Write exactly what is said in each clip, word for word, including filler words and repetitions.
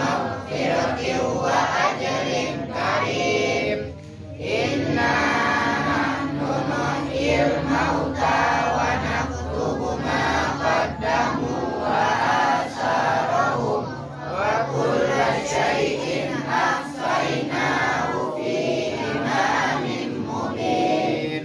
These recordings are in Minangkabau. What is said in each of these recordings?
مغفرة وأجر كريم. إنا نحن نحيي الموتى ونكتب ما قدموا وآثارهم وكل شيء أحصيناه في إمام مبين.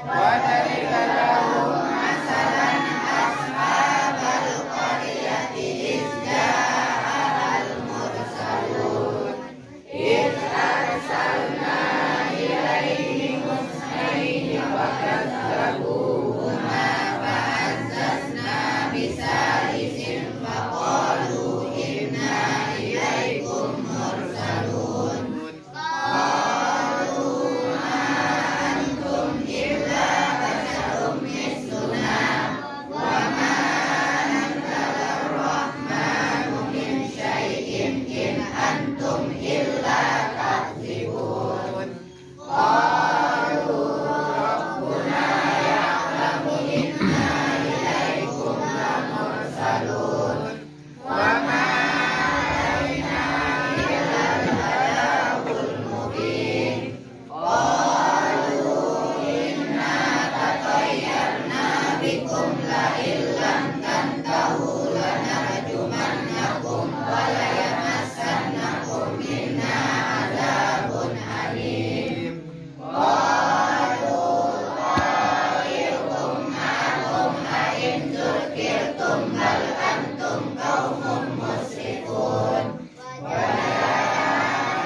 وضرب لهم مثلا أصحاب القرية إذ جاءها المرسلون. إذ أرسلنا إليهم اثنين فكذبوهما فعززنا بثالث فقالوا إنا إليكم مرسلون. قالوا ما أنتم إلا بشر مثلنا وما أنزل الرحمن من شيء إن أنتم إلا تكذبون. قالوا ربنا يعلم إنا إليكم لمرسلون. وما علينا إلا البلاغ المبين. قالوا إنا تطيرنا بكم لئن لم تنتهوا لنرجمنكم وليمسنكم منا عذاب أليم. قالوا طائركم معكم أئن ذكرتم بل أنتم قوم مسرفون. ونادى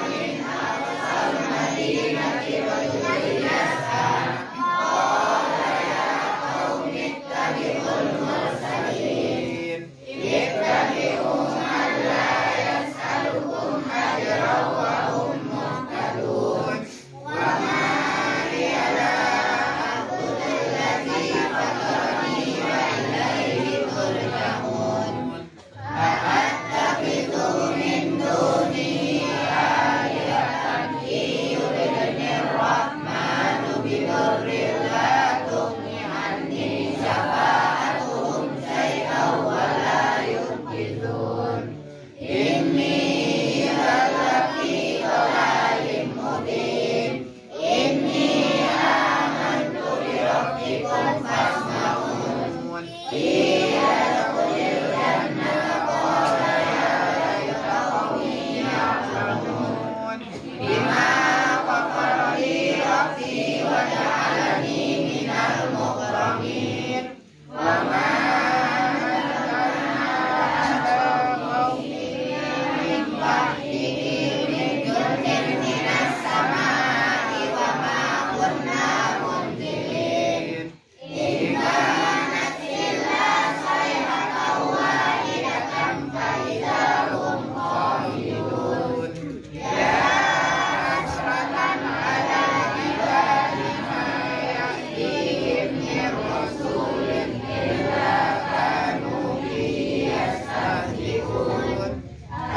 من أقصى المدينة رجل يسعى قال يا قوم اتبعوا المرسلين. اتبعوا من لا يسألكم أجرا وهم مهتدون. وما لي لا أعبد الذي فطرني وإليه ترجعون. أأتخذ من دونه آلهة إن يردن الرحمن بضر لا تغن عني شفاعتهم شيئا ولا ينقذون. إني إذا لفي ضلال مبين. إني آمنت بربكم فاسمعون. قيل ادخل الجنة قال يا ليت قومي يعلمون. بما غفر لي ربي وجعلني من المكرمين. وما أنزلنا على قومه من بعده من جند من السماء وما كنا منزلين. إن كانت إلا صيحة واحدة فإذا هم خامدون. يا حسرة على العباد ما يأتيهم من رسول إلا كانوا به يستهزئون.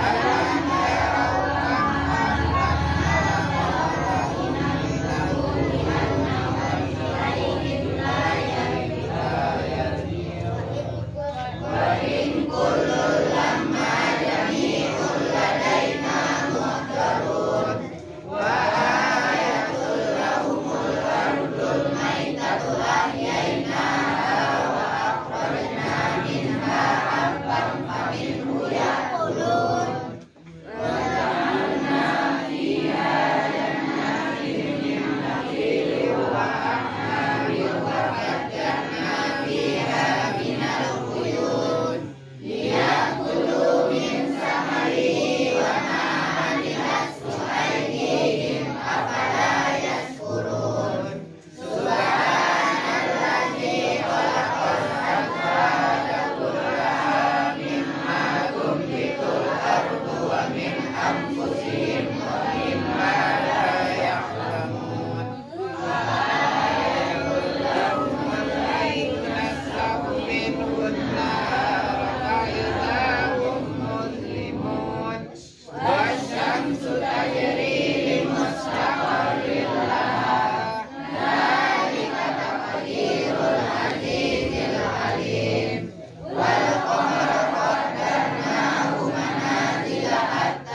ألم يروا كم أهلكنا قبلهم من القرون أنهم عليهم لا يقدرون. وإن كل لما جميع لدينا محضرون. وآية لهم الأرض الميتة أحييناها وأخرجنا منها حبا فمنه يأكلون. وجعلنا فيها جنات من نخيل وأعناب وفجرنا فيها من العيون ليأكلوا من ثمره وما عملته أيديهم أفلا يشكرون. سبحان الذي خلق الأزواج كلها مما تنبت الأرض ومن أنفسهم ومما لا يعلمون. وآية لهم الليل نسلخ منه النهار فإذا هم مظلمون. والشمس تجري لمستقر لها، ذلك تقدير العزيز العليم. والقمر قدرناه منازل حتى